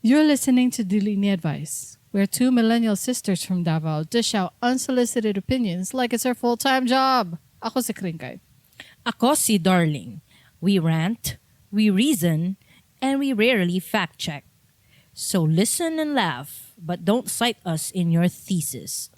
You're listening to Dili Ni Advice, where two millennial sisters from Davao dish out unsolicited opinions like it's our full-time job. Ako si Kringkay. Ako si Darling. We rant, we reason, and we rarely fact check. So listen and laugh, but don't cite us in your thesis.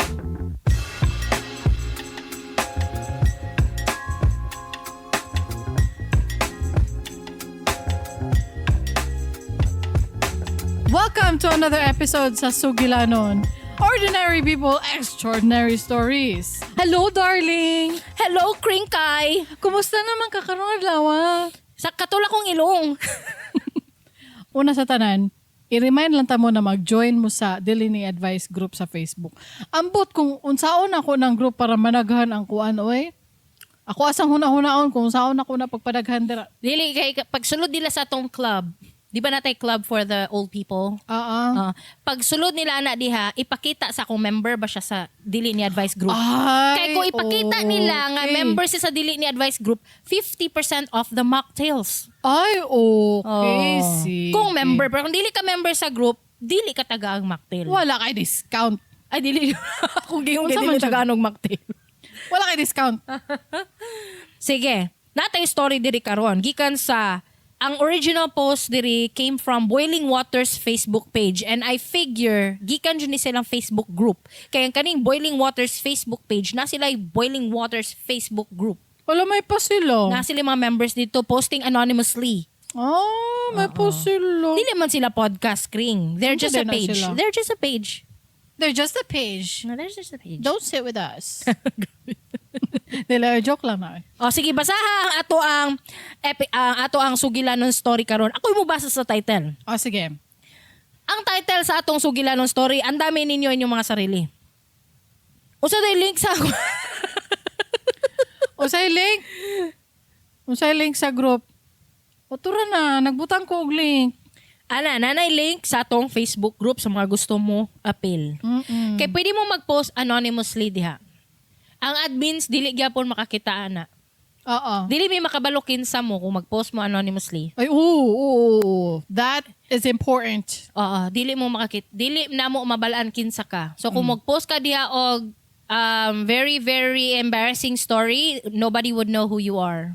Welcome to another episode sa Sugilanon. Ordinary people, extraordinary stories. Hello, darling! Hello, Kringkay! Kumusta naman ka karong adlaw? Sa katulak kong ilong. Una sa tanan, i-remind lang ta mo na mag-join mo sa Dili Ni Advice group sa Facebook. Ambot kung unsaon ako ng group para managhan ang kuan oy. Ako asang huna-hunaon kung unsaon ako na pagpadaghan dira. Dili kay pagsulod nila sa atong club, di ba natay club for the old people? Oo. Ah, pagsulod nila na diha, ipakita sa kung member ba siya sa Dili Ni Advice group. Ay, Kay kung ipakita nila nga okay. member siya sa Dili Ni Advice group, 50% off the mocktails. Ay, okay. Oh. Sige. Kung member, pero kung dili ka member sa group, dili ka taga ang mocktail. Wala kay discount. Ay, dili. Kung gayong Unsa dili man siya? taga anong mocktail. Wala kay discount. Sige, natay story diri karon gikan sa ang original post diri came from Boiling Waters Facebook page and I figure gikan jud ni silang Facebook group. Kay ang kaning Boiling Waters Facebook page na sila Boiling Waters Facebook group. Wala, may pa sila. Na sila mga members dito posting anonymously. Oh, may pa sila. Dili man sila podcast ring. They're Unsa just a din na page. sila? They're just a page. They're just a page. No, they're just a page. Don't sit with us. Dili, joke lang na. O sige, basaha ang ato ang ang ato ang sugilanon story karon. Ako mo basa sa title. Oh, sige. Ang title sa atong sugilanon story, ang dami ninyo inyong mga sarili. Usa day link sa ako. Unsay link? Unsay link sa group? O tura na, nagbutang ko og link. Ana, nanay link sa atong Facebook group sa mga gusto mo appeal. Kay pwede mo mag-post anonymously diha. Ang admins dili gyapon makakita ana. Oo. Dili may makabalo kinsa mo kung mag-post mo anonymously. Ay, oo, oo, oo. That is important. Oo, dili mo makakit dili na mo mabalaan kinsa ka. So kung mag-post ka diha og very very embarrassing story, nobody would know who you are.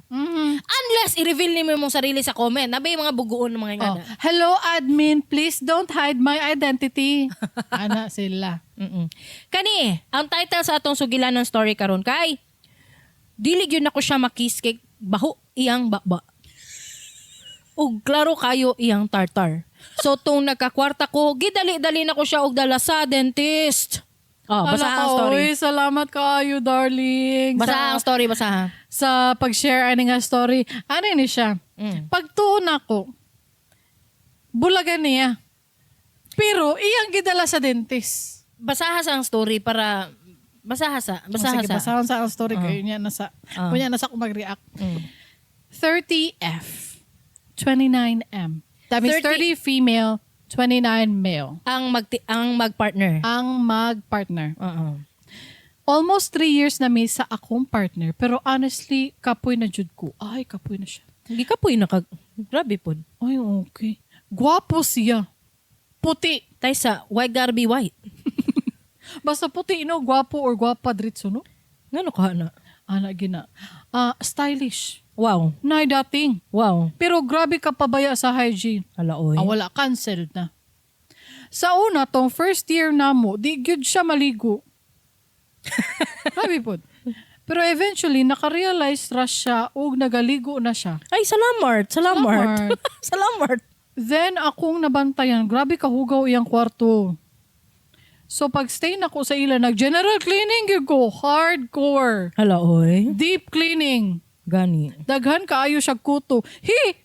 Unless i-reveal nimo imong sarili sa comment. Nabay mga buguon ng mga Oh. ingana. Hello, admin. Please don't hide my identity. Ana sila. Kani, ang title sa atong sugilanon story karon kay dili gyud nako siya makiss kay baho iyang baba. Ug klaro kayo iyang tartar. So tung nagkakwarta ko, gidali-dali na ko siya og dala sa dentist. Oh, basa Ala ang ka, story. oy, salamat kaayo, darling. Basa ang story, basa ha. Sa pag-share ani nga story. Ano ni siya? Pagtuon ako, bulagan niya. Pero iyang gidala sa dentist. Basaha sa ang story para basaha sa, basaha Oh, sige, sa. basahon sa ang story kayo niya nasa kunya nasa ko mag-react. 30F, 29M. That means 30 30 female, 29 male. Ang magpartner. Ang mag-partner. Oo. Almost 3 years na mi sa akong partner, pero honestly, kapoy na jud ko. Ay, kapoy na siya. Hindi ka po naka grabe pod. Ay, okay. Gwapo siya. Puti. Tay sa why gotta be white? Basta puti, no? Gwapo or gwapa dritso, no? Ngano ka na? Ana, gina. Ah, stylish. Wow. Nay dating. Wow. Pero grabe ka pabaya sa hygiene. Ala oy. Ah, wala, canceled na. Sa una, tong first year na mo, di gyud siya maligo. Grabe po. Pero eventually, nakarealize ra siya og nagaligo na siya. Ay, salamat. Salamat. Salamat. Then, akong nabantayan, grabe kahugaw iyang kwarto. So, pag stay na ko sa ila, nag-general cleaning gyud ko. Hardcore. Hala oy. Deep cleaning. Gani. Daghan kaayo siya kuto. Hi!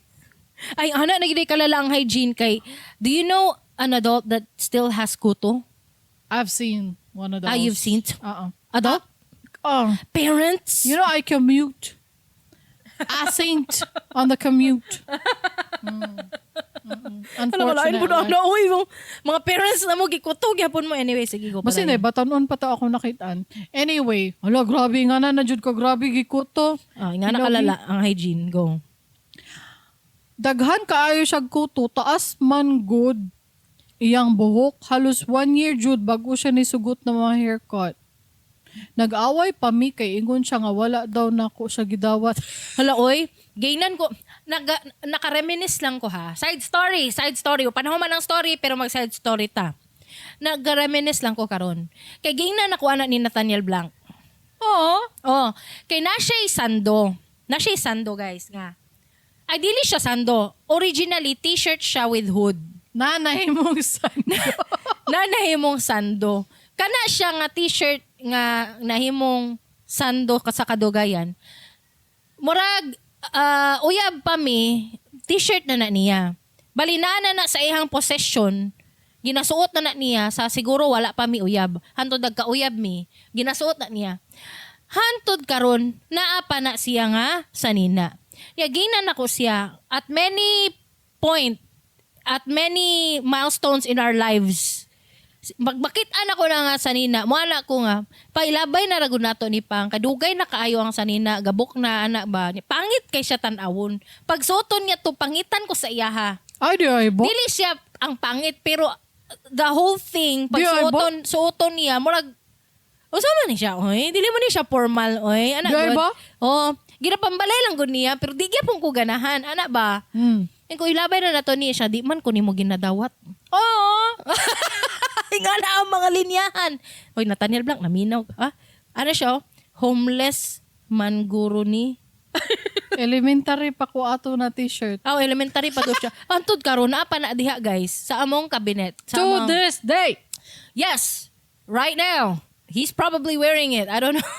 Ay, ana na gid kalala ang hygiene kay do you know an adult that still has kuto? I've seen one of those. Ah, you've seen Oo. Adult? Oh. Parents? You know, I commute. I synced on the commute. Ano wala Unfortunately. mo na ano oy mo. Mga parents na mo gikuto gyapon mo anyway sige go. Basta hindi, batanon pa ta ako nakitaan. Anyway, hala, grabe nga na, na jud ko, grabe gikuto. Ah, nga nakalala ang hygiene go. Daghan kaayo siya kuto, taas man good. Iyang buhok, halos one year jud bago siya nisugot na mga haircut. Nag-away pa mi kay ingon siya nga wala daw nako siya gidawat. Hala, oy, gaynan ko, naka-reminisce lang ko ha. Side story, side story. Panahon man ang story, pero mag side story ta. Nag-reminisce lang ko karon. Kay gaynan ako ana ni Nathaniel Blanc. Oo. Oh, kay na siya'y sando. Na siya'y sando, guys, nga. Ay, dili siya sando. Originally, t-shirt siya with hood. Nanay mong sando. Na nahimong sando. Kana siya nga t-shirt nga nahimong sando ka sa kadugayan. Murag uyab pa mi, t-shirt na na niya. Bali naa na na sa iyang possession, ginasuot na na niya sa siguro wala pa mi uyab. Hantod nagkauyab mi, ginasuot na niya. Hantod karon naa pa na siya nga sanina. Ya ginan nako siya at many point, at many milestones in our lives. Magmakit-an ako na nga sanina, mo ko nga, pailabay na ra gud nato ni Pang, kadugay na kaayo ang sanina, gabok na ana ba, pangit kay siya tan-awon. Pag suoton niya to, pangitan ko sa iyaha. Ay, di ay bo. Dili siya ang pangit, pero the whole thing, pag Di ay bo? suoton, suoton niya, murag, usa man ni siya, oy. Dili mo ni siya formal, oy. Ana, Di ay gud. ba? Oh, ginapambalay lang gud niya, pero di gyapon ko ganahan, ana ba? Ko ilabay na nato niya siya, di man ko nimo ginadawat. Oo. Nga na ang mga linyahan. Hoy, Nathaniel Blanc, naminaw. Ah, ano siya? Oh? Homeless man guro ni. Elementary pa ko ato na t-shirt. Oh, elementary pa to siya. Antod karon naa pa na diha, guys, sa among cabinet. Sa To this day. Yes, right now. He's probably wearing it. I don't know.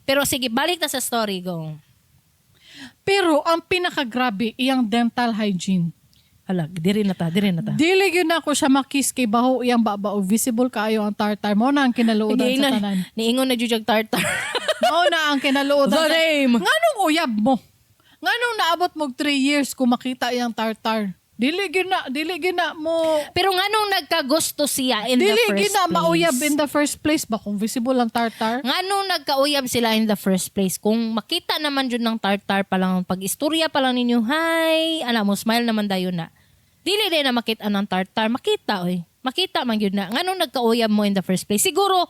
Pero sige, balik na sa story go. Pero ang pinakagrabe iyang dental hygiene. Hala, diri na ta, diri na ta. Dili gyud nako siya makis kay baho iyang baba o visible kaayo ang tartar. Mo na ang kinaluodan sa tanan. Niingon na jud og tartar. Mao na ang kinaluodan. The name. Nganong uyab mo? Nganong naabot mo 3 years kung makita iyang tartar? Dili gyud na mo Pero nganong nagkagusto siya in the dili first gyud na place? mauyab in the first place ba kung visible ang tartar? Nganong nagkauyab sila in the first place? Kung makita naman jud ng tartar pa lang, pag istorya pa lang ninyo, hi, ala mo, smile naman dayon na. Dili din na makita ng tartar. Makita, oy. Makita man jud na. Nganong nagkauyab mo in the first place? Siguro,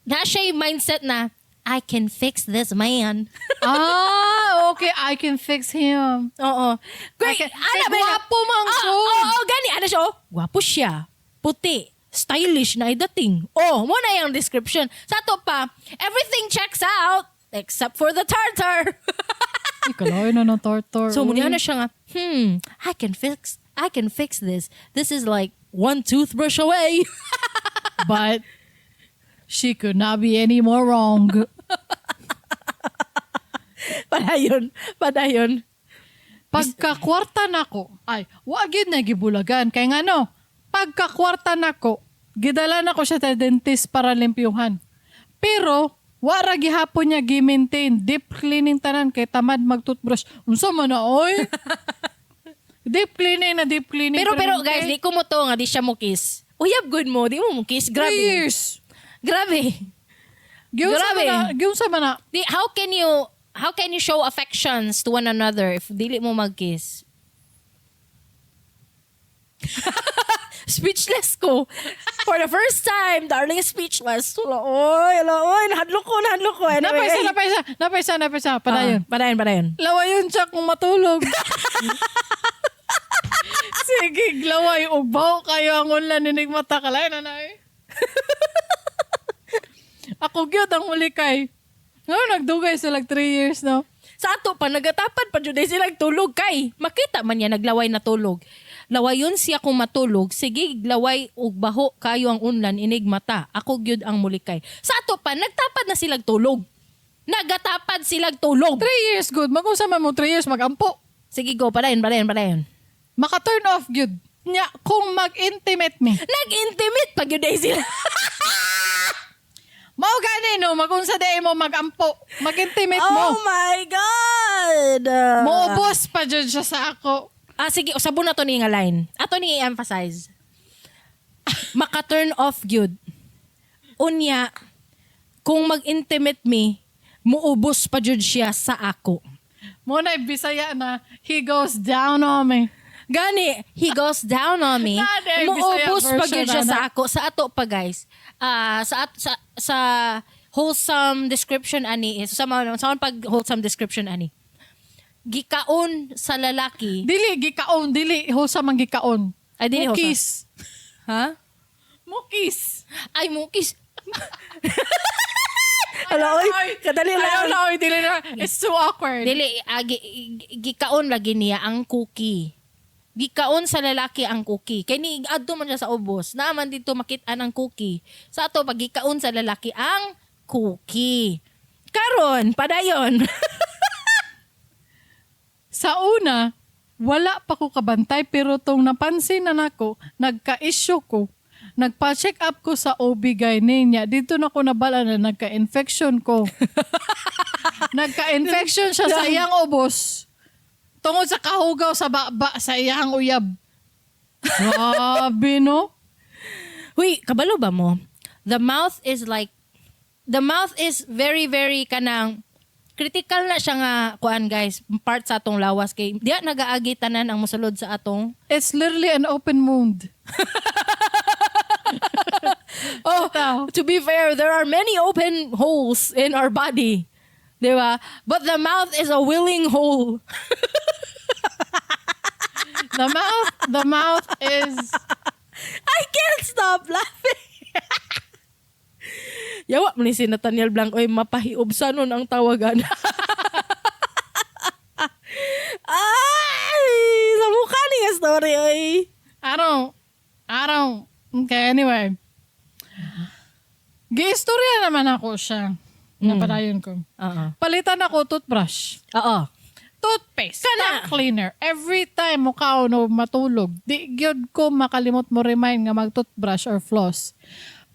na siya yung mindset na, "I can fix this man." Ah, okay, I can fix him. Oo. Great. Kay gwapo man Ah, gud. oo, gani. Ano siya? Oh, gwapo siya. Puti. Stylish na idating. Oh, mo na yung description. Sa ato pa, everything checks out except for the tartar. Ikalain na ng tartar. So, oy. muna na siya nga, I can fix this. This is like one toothbrush away." But she could not be any more wrong. Padayon. Padayon. Pagkakwarta nako, ay, wa gyud na gibulagan. Kay ngano, pagkakwarta nako, gidala nako siya sa dentist para limpyuhan. Pero, wa ra gihapon niya gi-maintain deep cleaning tanan kay tamad mag-toothbrush. Unsa man na oy? Deep cleaning na deep cleaning. Pero guys, di ko mo to nga, di siya mo kiss. Uyab good mo, di mo mo kiss. 3 Grabe. years. Grabe. Giunsa Grabe. man na, giunsa man na. Di, how can you show affections to one another if dili mo mag-kiss? Speechless ko. For the first time, darling is speechless. Wala, oy, wala, oy, nahadlok ko, nahadlok ko. Anyway, Napaysa, napaysa, napaysa, napaysa. Padayon. Ah, padayon, padayon. Lawayon siya kung matulog. Sige, laway. Ugbaw kayo ang ulan ninig mata. Kalay na na eh. Ako gyud ang uli kay. Ngayon, nagdugay sila 3 years, no? Sa ato pa, nagatapad pa jud sila tulog kay. Makita man niya naglaway na tulog. Lawayon siya kung matulog, sige laway ug baho kayo ang unlan inig mata. Ako gyud ang mulikay. Sa ato pa, nagtapad na silang tulog. Nagatapad silang tulog. 3 years, good. Mag-unsa man mo 3 years, magampo. Sige go, padayon, padayon, padayon. Maka-turn off gyud. Nya, kung mag-intimate me. Nag-intimate pa gyud ay sila. Mao gani no, mag-unsa day mo magampo. Mag-intimate mo. Oh my God! Moubos pa jud siya sa ako. Ah, sige, usabon na to ni nga line. Ato ni i-emphasize. Maka-turn off gyud. Unya, kung mag-intimate me, muubos pa jud siya sa ako. Mo na Bisaya na, he goes down on me. Gani, he goes down on me. Naa, Bisaya Muubos pa version, gyud siya sa ana. ako. Sa ato pa, guys. Ah, sa wholesome description ani is sa pag wholesome description ani. Gikaon sa lalaki. Dili gikaon, dili wholesome ang gikaon. Ay, dili wholesome. Mukis. Ha? Mukis. Ay, mukis. Ala, oy, kadali lang. Ayaw na, oy, dili na. It's too awkward. Dili, gikaon lagi niya ang cookie. Gikaon sa lalaki ang cookie. Kay ni adto man siya sa ubos. Naa man dito makit-an ang cookie. Sa ato pag gikaon sa lalaki ang cookie. Karon, padayon. Sa una, wala pa ko kabantay pero tong napansin na nako, nagka-issue ko. Nagpa-check up ko sa OB gyne niya. Dito na ko nabala na nagka-infection ko. Nagka-infection siya sa iyang ubos. Tungod sa kahugaw sa baba sa iyang uyab. Grabe, no? Huy, kabalo ba mo? The mouth is very, very kanang critical na siya nga kuan, guys, part sa atong lawas kay diya nagaagi tanan ang mosulod sa atong It's literally an open wound. Oh, Ito. to be fair, there are many open holes in our body. Di ba? But the mouth is a willing hole. The mouth is I can't stop laughing. Yawa man ni si Nathaniel Blanco ay mapahiubsa nun ang tawagan. Ay! Sa mukha ni nga story ay. I don't, okay, anyway. Giistorya naman ako siya. Napadayon ko. Oo. Palitan ako toothbrush. Oo. Toothpaste. Kana. Tongue cleaner. Every time mo kaon o matulog, di gyud ko makalimot mo remind nga mag-toothbrush or floss.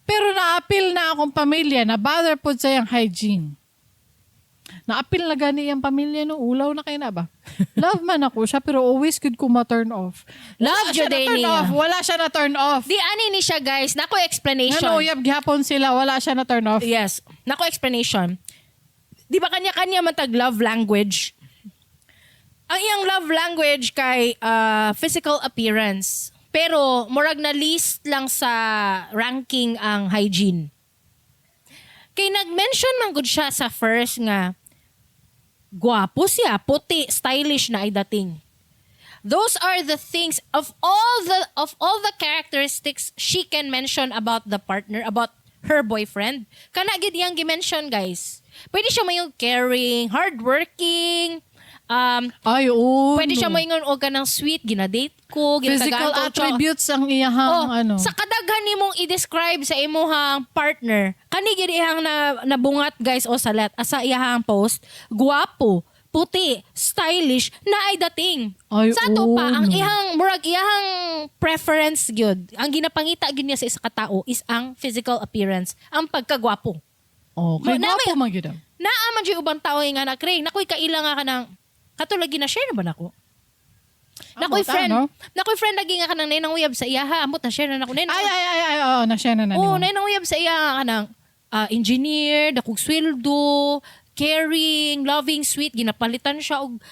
Pero naapil na akong pamilya na bother pod sa iyang hygiene. Naapil na gani iyang pamilya no, ulaw na kay na ba? Love man ako siya pero always gud ko ma-turn off. Love Wala siya jud na turn niya. off. Wala siya na turn off. Di ani ni siya, guys. Nako explanation. Ngano uyab gihapon sila, wala siya na turn off. Yes. Nako explanation. Di ba kanya-kanya man tag love language? Ang iyang love language kay physical appearance. Pero murag na list lang sa ranking ang hygiene. Kay nag-mention man gud siya sa first nga gwapo siya, puti, stylish na ay dating. Those are the things of all the characteristics she can mention about the partner, about her boyfriend. Kana gid iyang gi-mention, guys. Pwede siya mayong caring, hardworking, Ay, oo. pwede siya no. moingon og kanang sweet, ginadate ko, Physical ginatagaan ko, attributes ang iyahang Oh, ano. sa kadaghan nimong i-describe sa imuhang partner, kani gid iyang na nabungat, guys, o salat asa iyahang post, guwapo, puti, stylish, na ay dating. Ay, sa ato pa, oo, ang no. iyang murag iyahang preference gyud, ang ginapangita gyud niya sa isa ka tao is ang physical appearance, ang pagkagwapo. Oh, kay gwapo man gyud ang. Naa man jud ubang tao nga na kring, nakoy kaila nga kanang katulad gina share na ba nako? Nakoy Ambot, friend, ano? nakoy friend lagi nga kanang nay uyab sa iyaha, ambot na share na nako nay. Ay, ay, ay, ay, oo, na-share na na Oo, nimo. nay uyab sa iya nga kanang engineer, dakog sweldo, caring, loving, sweet, ginapalitan siya og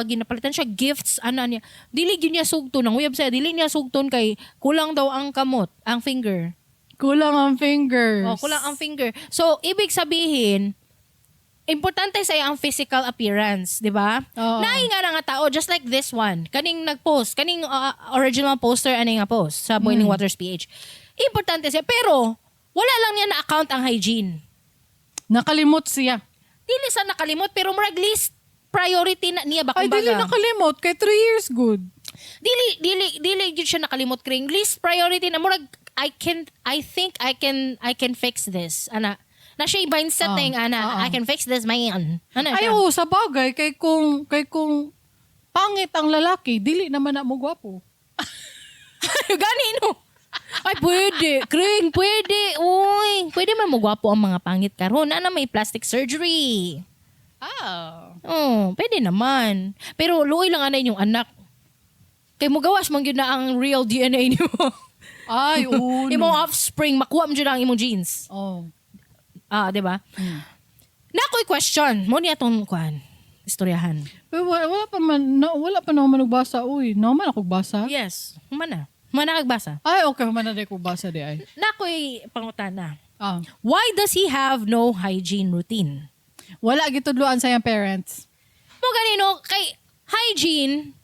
ginapalitan siya gifts ana niya. Dili gyud niya sugton ang uyab sa iya, dili niya sugton kay kulang daw ang kamot, ang finger. Kulang ang fingers. Oh, kulang ang finger. So, ibig sabihin, importante sa ang physical appearance, di ba? Oo. Naay nga na nga tao, just like this one, kaning nag-post, kaning original poster, ani nga post sa Boiling Waters PH. Importante siya, pero wala lang niya na-account ang hygiene. Nakalimot siya. Dili sa nakalimot, pero murag least priority na niya ba Ay, dili kumbaga. nakalimot. Kay 3 years good. Dili dili dili gyud siya nakalimot, kring least priority na murag I think I can fix this ana na siya yung mindset na yung ana, oo. "I can fix this, man," ana Ay, siya. oo, sa bagay. Kay kung pangit ang lalaki, dili naman na mo gwapo. Gani no. Ay, pwede kring, pwede, uy, pwede man mo gwapo ang mga pangit karon ana, may plastic surgery. Oh. Oh, pwede naman, pero luoy lang ana inyong anak kay mugawas man gyud na ang real DNA nimo. Ay, oo. No. Imong offspring makuha man gyud ang imong genes. Oh. Ah, 'di ba? Nakoy question, mo niya tong kuan. istoryahan. Pero wala pa man, no, wala pa naman nagbasa. Uy, no man ako basa. Yes, human na. Human na kagbasa. Ay, okay, human na ko basa di ay. Nakoy pangutana. Ah. Why does he have no hygiene routine? Wala gitudloan sa iyang parents. Mo ganino kay hygiene,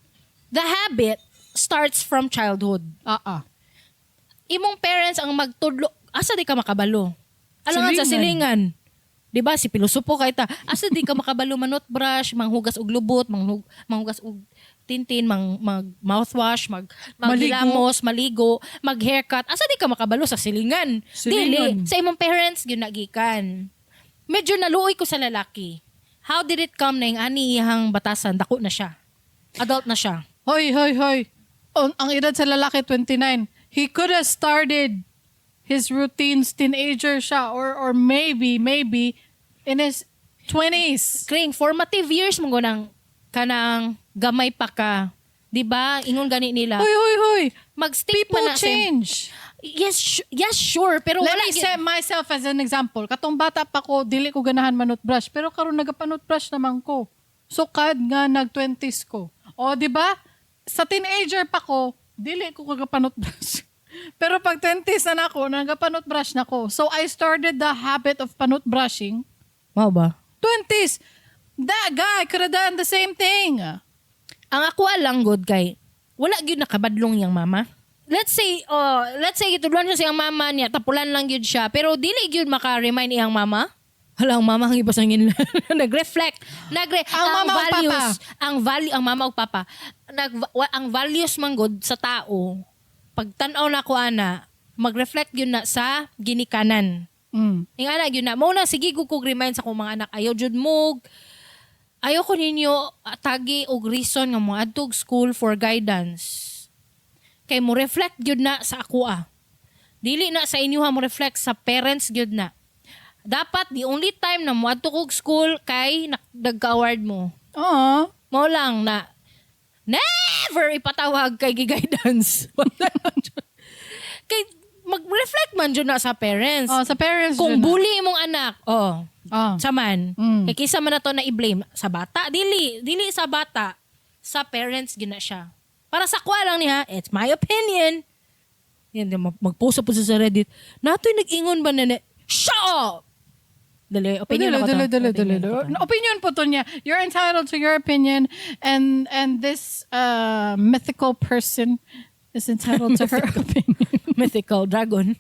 the habit starts from childhood. Ah, ah. Imong parents ang magtudlo. Asa di ka makabalo? Alangan sa Silingan. silingan. 'Di ba si pilosopo kay ta. Asa di ka makabalo manutbrush, manghugas og lubot, manghugas og tintin, mag mouthwash, Maligo. maghilamos, maligo, mag haircut. Asa di ka makabalo sa silingan? Silingan. Dili sa imong parents gyud nagikan. Medyo naluoy ko sa lalaki. How did it come na yung ani iyang batasan dako na siya? Adult na siya. Hoy, hoy, hoy. On, ang edad sa lalaki, 29. He could have started his routines teenager siya or maybe in his 20s. Kring formative years mo nang kanang gamay pa ka. 'Di ba? Ingon gani nila. Hoy, hoy, hoy. Mag-stick People man na sa- change. Yes, sure, pero Let wala me set myself as an example. Katong bata pa ko, dili ko ganahan manutbrush. Pero karon nagapanutbrush naman ko. Sukad nga nag-20s ko. O, di ba? Sa teenager pa ko, dili ko kagapanutbrush. Pero pag 20s na nako, nagapanutbrush na ko. So I started the habit of panutbrushing. Mao ba? 20s! That guy could have done the same thing. Ang ako lang good kay wala gyud nakabadlong yang mama. Let's say gitudloan siya sa iyang mama niya, tapulan lang gyud siya, pero dili gyud maka-remind iyang mama. Hala, ang mama ang ipasangin. Nag-reflect. Ang mama o Values, ang value, ang mama o papa. Ang values man gud sa tao, pag tan-aw na ko ana, mag-reflect gyud na sa ginikanan. Ing ana gyud na mo na sige gud kog remind sa akong mga anak, ayaw jud mo ayaw ko ninyo tagi og reason nga moadto og school for guidance. Kay mo reflect gyud na sa ako ah. Dili na sa inyo ha, mo reflect sa parents gyud na. Dapat the only time na moadto kog school kay nagka-award mo. Oo. Mo lang na never ipatawag kay guidance. Kay mag-reflect man jud na sa parents. Oh, sa parents. Kung jud na. bully imong anak, oh, Oh. saman. Mm. Kay kisa man na to na i-blame sa bata, dili, dili sa bata, sa parents gyud na siya. Para sa kwa lang niya, it's my opinion. Yan, di, mag-post po siya sa Reddit. Natoy nag-ingon ba na, shut up! Dali, opinion Dali, ako to. dali, dali, dali, Opinion ako dali. to. Opinion po to niya. You're entitled to your opinion and this mythical person is entitled to her opinion. Mythical dragon.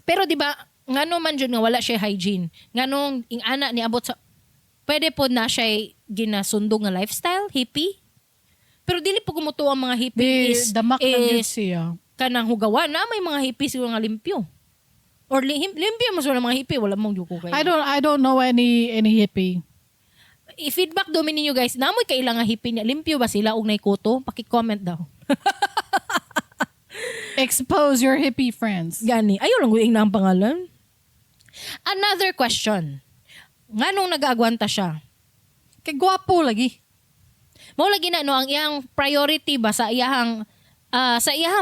Pero di ba, ngano man jud nga wala siya hygiene. Nganong ing ana ni abot sa pwede po na siya ginasundog nga lifestyle, hippie. Pero dili po gumutuo ang mga hippie Di, is, damak lang yun is siya. kanang hugawan na may mga hippie siguro nga limpyo. Or limpyo mas wala mga hippie, wala mong juko kayo. I don't know any hippie. I-feedback do ninyo guys, namoy kailangan hippie niya. Limpyo ba sila og naikuto? Paki-comment daw. Expose your hippie friends. Gani, ayaw lang guing na ang pangalan. Another question. Nganong nag-aagwanta siya? Kay gwapo lagi. Mao lagi na no ang iyang priority ba sa iyang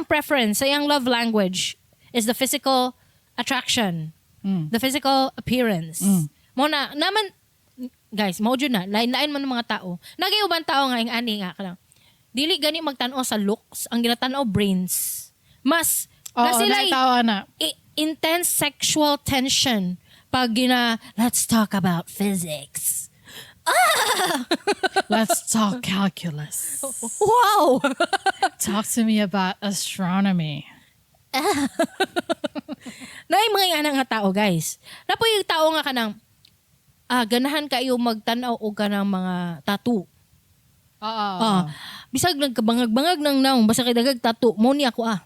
preference, sa iyang love language is the physical attraction, the physical appearance. Mo na naman guys, mao jud na lain-lain man ng mga tao. Nagay uban tao nga ing ani nga kanang dili gani magtan-aw sa looks, ang ginatan-aw brains. Mas Oo, na sila naitawa na. Intense sexual tension pag gina let's talk about physics. Let's talk calculus. Wow. Talk to me about astronomy. Naay mga ingana nga tao, guys. Napoy yung tao nga kanang ganahan kayo magtan-aw og kanang mga tattoo. Oo. Ah, bisag nagkabangag-bangag nang naong basta kay dagag tattoo mo ni ako ah.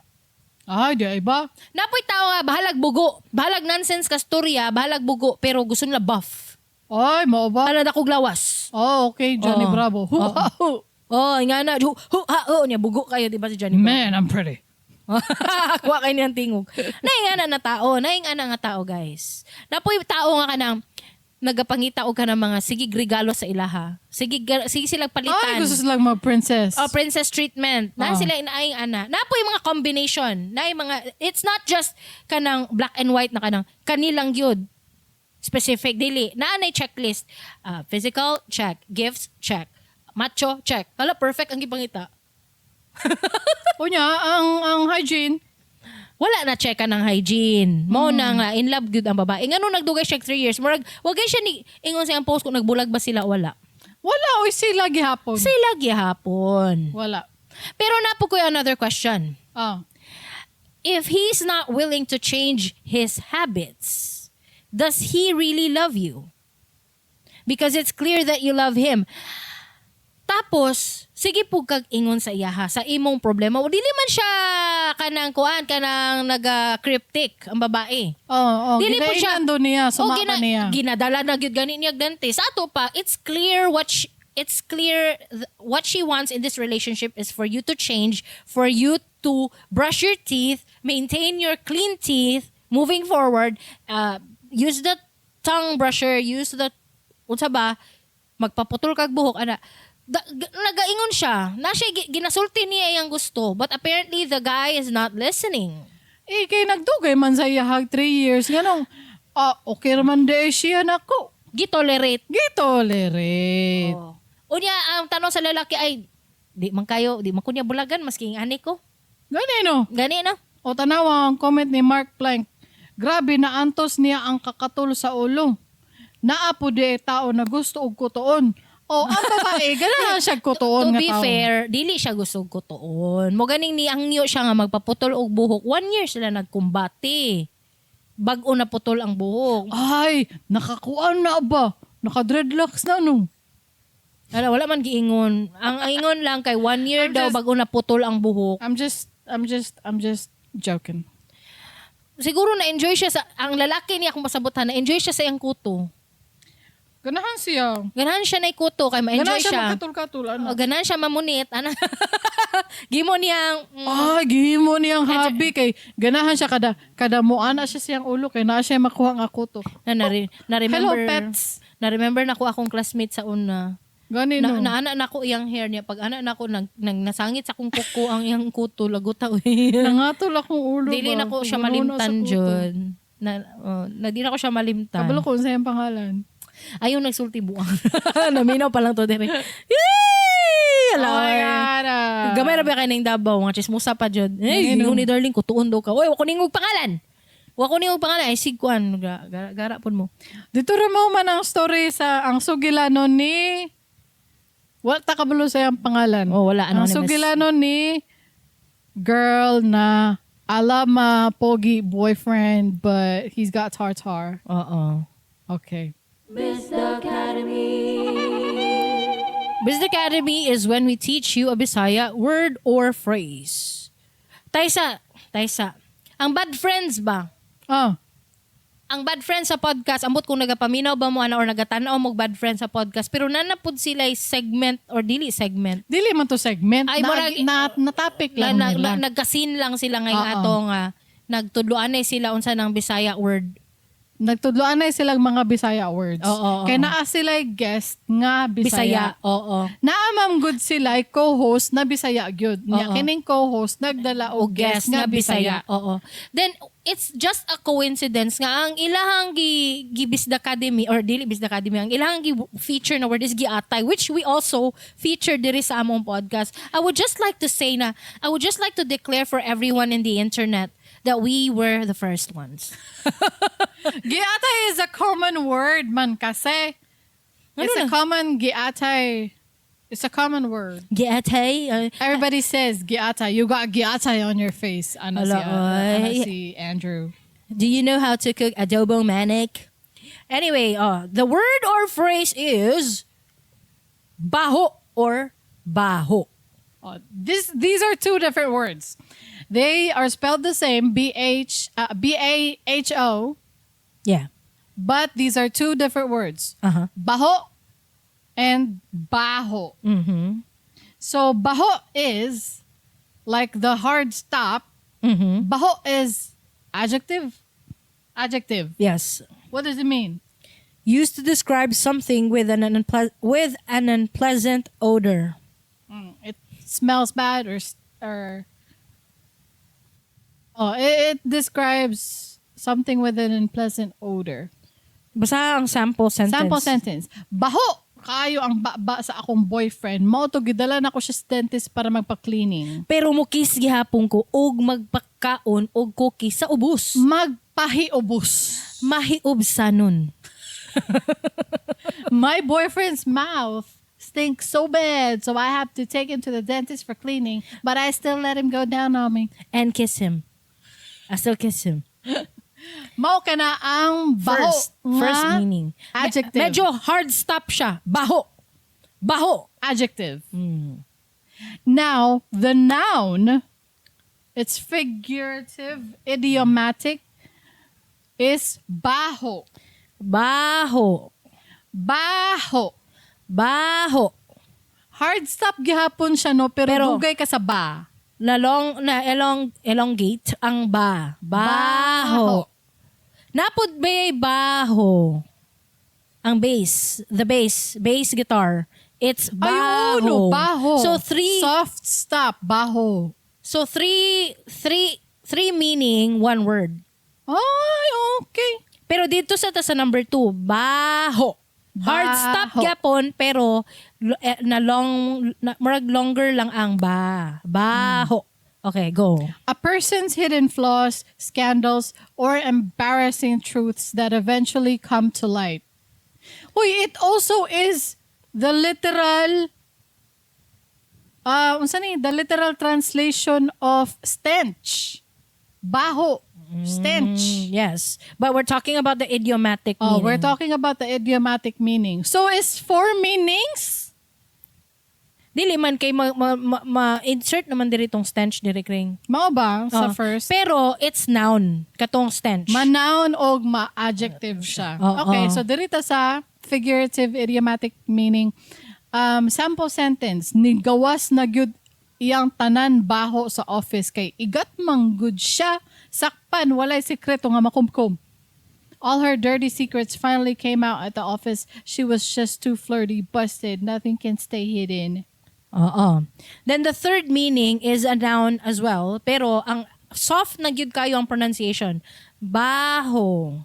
Ay, di ay ba? Napoy tao nga bahalag bugo, bahalag nonsense ka storya, bahalag bugo pero gusto nila buff. Ay, mao ba? Bahalag akong lawas. Oh, okay, Johnny Oo. Bravo. Wow. Oh, nga na, hu, hu, ha, hu, niya bugo kayo di ba si Johnny Bravo? Man, I'm pretty. Kuha kayo niyang tingog. Naingana na tao, naingana nga tao, guys. Napoy tao nga kanang nagapangita og kanang mga sige regalo sa ilaha. Sige sige silang palitan. Ay, gusto silang mga princess. Oh, princess treatment. Na Ah. sila inaing ana. Napoy mga combination. Na mga it's not just kanang black and white na kanang kanilang gyud. Specific dili. Naa nay checklist. Physical, check. Gifts, check. Macho, check. Hala, perfect ang gipangita. Unya, ang hygiene, Wala na check ng hygiene. Mo na nga in love gyud ang babae. Ngano nagdugay siya 3 years? Murag wa gay siya ni ingon sa iyang post kung nagbulag ba sila, wala. Wala oy, sila gihapon. Sila gihapon. Wala. Pero naa po koy another question. Ah. If he's not willing to change his habits, does he really love you? Because it's clear that you love him. Tapos, sige po kag ingon sa iyaha, sa imong problema. O, dili man siya kanang kuan, kanang naga-cryptic ang babae. Oh, Dili po siya- do niya, O, sumaka niya. ginadala na gyud gani niya dentist. Sa ato pa, it's clear what she wants in this relationship is for you to change, for you to brush your teeth, maintain your clean teeth moving forward, use the tongue brusher, use the unsa ba, magpaputol kag buhok ana. Nagaingon siya. Na siya ginasulti niya iyang gusto, but apparently the guy is not listening. Eh, kay nagdugay man sa iyahag 3 years. Nganong, okay raman di siya nako. Gitolerate. Gitolerate. Oh. Unya, ang tanong sa lalaki ay, di man kayo, di man ko niya bulagan, maski ang ani ko. Gani no? Gani na. O tanawa ang comment ni Mark Plank. Grabe na antos niya ang kakatol sa ulo. Naa po di tao na gusto og kutoon. O ang babae, ganahan siya kutoon To nga be tao. fair, dili siya gusto kutoon. Mo ganing ni angyo siya nga magpaputol og buhok. One year sila nagkumbate. Bag-o na putol ang buhok. Ay, nakakuan na ba? Naka-dreadlocks na no. Wala, wala man giingon. Ang ingon lang kay one year I'm daw bago na putol ang buhok. I'm just joking. Siguro na-enjoy siya sa, ang lalaki niya kung masabutan, na-enjoy siya sa iyang kuto. Ganahan siya. Ganahan siya na kuto kay ma-enjoy Ganahan siya siya. magkatul-katul. Ano? O, ganahan siya mamunit. Ana. Gimo niyang, Ah, gihimo niyang hobby kay ganahan siya kada kada mo ana siya siyang ulo kay naa siya makuha nga kuto. Na, na, na-remember, Hello, pets. Na-remember na ko akong classmate sa una. Gani Na, no. naana na ko iyang hair niya. Pag ana na ko, nag nasangit sa akong kuko ang iyang kuto. Laguta. Uy. Nangatol akong ulo Dili ba? na ko siya Gulo na sa malimtan, kuto. Jud. Na, oh, na, di na ko siya malimtan. Kabalo ko unsa iyang pangalan. Ayaw nagsulti buang. Naminaw pa lang to dire. Yay! Ala, Oh my oy. God. Ah. Gamay ra ba kay ning Davao, mga chismosa pa jud. Eh, Ngano? ni darling kutuon daw ka. Oy, wa ko ningog pangalan. Wa ko ningog pangalan ay sig kuan gara pud mo. Dito ra mo man ang story sa ang sugilanon ni, wala ta kabalo sa iyang pangalan. Oh, wala, Ang anonymous. sugilanon ni girl na alama pogi boyfriend, but he's got tartar. Oo. Okay. Biz Academy is when we teach you a Bisaya word or phrase. Taysa, Taysa. Ang bad friends ba? Ah, Ang bad friends sa podcast, ambot kung nagapaminaw ba mo ana or nagatanaw mo og bad friends sa podcast, pero nana pud sila segment or dili segment. Dili man to segment. Ay, na, murag- na topic Na, lang na, nila. na, nagka-scene lang sila ngayong Oo. atong nagtudloan na sila unsa ng Bisaya word. Nagtudloan na silang mga Bisaya words. Oo. Kay naa sila guest nga Bisaya. Bisaya. Oo. Naa man gud sila co-host na Bisaya gyud. Nya Oo. kining co-host nagdala og guest nga Bisaya. Oo. Then it's just a coincidence nga ang ilahang gi Bisda Academy or dili Bisda Academy, ang ilahang gi feature na word is giatay, which we also feature diri sa among podcast. I would just like to say na I would just like to declare for everyone in the internet that we were the first ones. Giatay is a common word man kasi. Ano It's a na? common giatay. It's a common word. Giatay? Everybody says giatay. You got giatay on your face. Ano si, Ala, ano oy. si Andrew. Do you know how to cook adobo manok? Anyway, the word or phrase is baho or baho. Oh, this these are two different words. They are spelled the same, B H BAHO, but these are two different words. Baho and baho. So baho is like the hard stop. Baho is adjective. Adjective. Yes. What does it mean? Used to describe something with an unpleasant odor. It smells bad or oh, it describes something with an unpleasant odor. Basta ang sample sentence. Sample sentence. Baho kaayo ang baba sa akong boyfriend. Mao to gidala na ko siya sa dentist para magpa-cleaning. Pero mo kiss gihapon ko og magpakaon og cookie sa ubos. Magpahiubos. Mahiubsanon. My boyfriend's mouth stinks so bad, so I have to take him to the dentist for cleaning, but I still let him go down on me. And kiss him. I still kiss him. Mao ka na ang baho First, nga first meaning. Adjective. Medyo hard stop siya. Baho. Baho. Adjective. Now, the noun, it's figurative, idiomatic, is baho. Baho. Baho. Baho. Hard stop gihapon siya, no? Pero, dugay ka sa ba. Na long na elongate ang ba. Baho. Napud ba baho? Ang bass, the bass, bass guitar. It's baho. Ayun, no, baho. So three Soft stop, baho. so three meaning, one word. Ay, okay. Pero dito sa number 2, baho. Hard stop Baho. gyapon pero na long na, murag longer lang ang ba. Baho. Okay, go. A person's hidden flaws, scandals, or embarrassing truths that eventually come to light. Uy, it also is the literal unsa ni, the literal translation of stench. Baho. Stench. Yes. But we're talking about the idiomatic Oh, meaning. we're talking about the idiomatic meaning. So is four meanings? Dili man kay ma-insert naman diri tong stench diri, Kring. Mao ba sa Oh. first? Pero it's noun katong stench. Ma-noun o ma-adjective siya. Oo. Okay, so dirita sa figurative idiomatic meaning. Sample sentence, nigawas na gyud iyang tanan baho sa office kay igat man gud siya, sakpan walay sikreto nga makumkum. All her dirty secrets finally came out at the office. She was just too flirty, busted. Nothing can stay hidden. Oo. Then the third meaning is a noun as well, pero ang soft na gyud kayo ang pronunciation. Baho.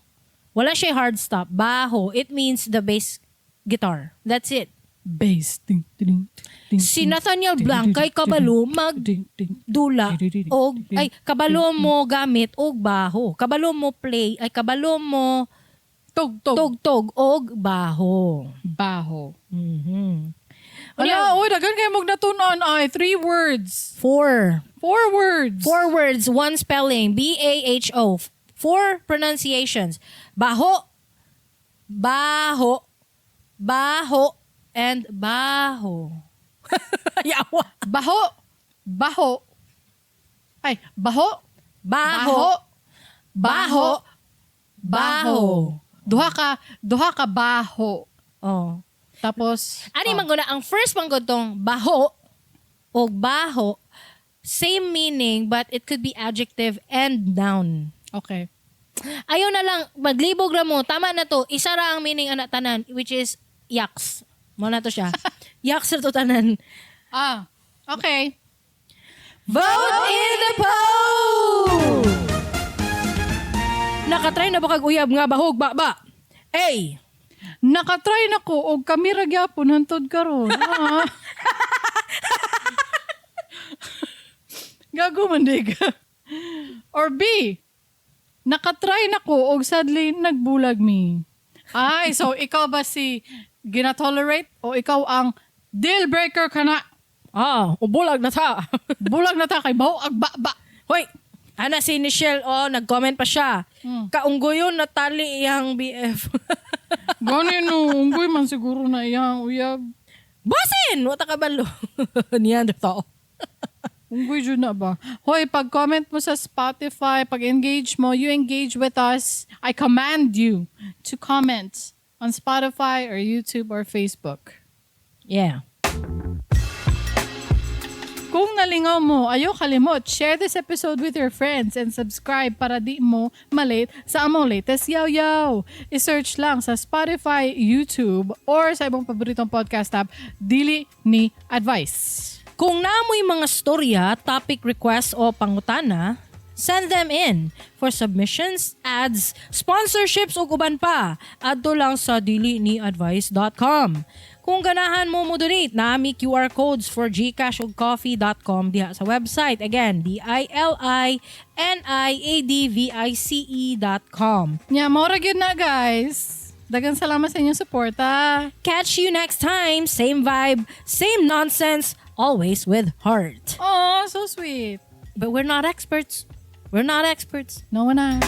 Wala siya hard stop. Baho. It means the bass guitar. That's it. Bass. Ding, ding, ding, Si Nathaniel Blanc kay kabalo mag ding, ding. dula og ay kabalo mo gamit og baho. Kabalo mo play ay kabalo mo Tug, tug. tugtog og baho. Baho. Wala, Wala, oy, daghan kayo mong natunan ay three words. Four. Four words. Four words, one spelling. B-A-H-O. Four pronunciations. Baho, baho, baho, and baho. Yawa. Baho. Baho. Ay, baho. Baho. Baho. Baho. Baho. Duha ka baho. Oh. Tapos, Ani oh. man guna, ang first man gud tong baho o baho, same meaning but it could be adjective and noun. Okay. Ayaw na lang, maglibog ra mo, tama na to, isa ra ang meaning ana tanan, which is yaks. Mo na to siya. Yaks ra to tanan. Ah, okay. Vote in the poll! Nakatry na ba kag uyab nga bahog ba ba? A. Nakatry na ko og kami ra gyapon hantod karon. Ah. Gago man di ka. Or B. Nakatry na ko og sadly nagbulag mi. Ay, so ikaw ba si gina-tolerate o ikaw ang deal breaker ka na? Ah, ubulag na ta. Bulag na ta kay baho ag ba. Hoy, ana si Nichelle, oh, nag-comment pa siya. Kaunggoyon natali iyang BF. Gani no, unggoy man siguro na iyang uyab. Basin! Wata kabalo. Neanderthal. Unggoy jud na ba? Hoy, pag comment mo sa Spotify, pag engage mo, you engage with us. I command you to comment on Spotify or YouTube or Facebook. Yeah. Kung nalingaw mo, ayaw kalimot, share this episode with your friends and subscribe para di mo malate sa among latest yaw-yaw. I-search lang sa Spotify, YouTube, or sa ibang paboritong podcast app, Dili Ni Advice. Kung naamoy mga storya, topic request o pangutana, Send them in for submissions, ads, sponsorships ug uban pa. Adto lang sa diliniadvice.com. Kung ganahan mo mo donate, naa mi QR codes for GCash ug coffee.com diha sa website. Again, diliniadvice.com. Nya, mao ra gyud na, guys. Daghang salamat sa inyong suporta. Catch you next time. Same vibe, same nonsense, always with heart. Oh, so sweet. But we're not experts. We're not experts. No, na.